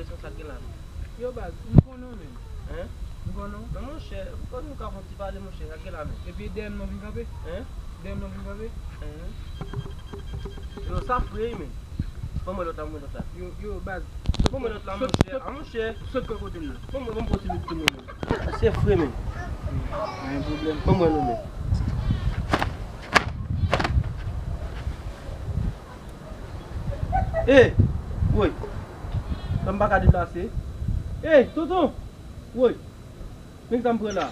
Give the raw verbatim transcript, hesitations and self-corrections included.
Sa k gen la menm? Yo baz, m konnen w menm. Hein? M konnen w. Men monchè, ou konn nou ka fè yon ti pale monchè, sa k gen la menm? Epi dèyè m nan vin kanpe. Hein? Dèyè m nan vin kanpe. Hein? Yo, sa fre wi menm. Ban mwen lòt la, ban mwen lòt la. Yo, yo baz. Ban mwen lòt la monchè. Ah monchè. Sot kò kote m nan. Ban mwen, ban mwen pran ti bout pou mwen menm. Se fre menm. Pa gen pwoblèm. Ban mwen non menm. Ey! Woy! Sa m pa ka deplase. Ey, tonton! Woy! Men sa m pran la.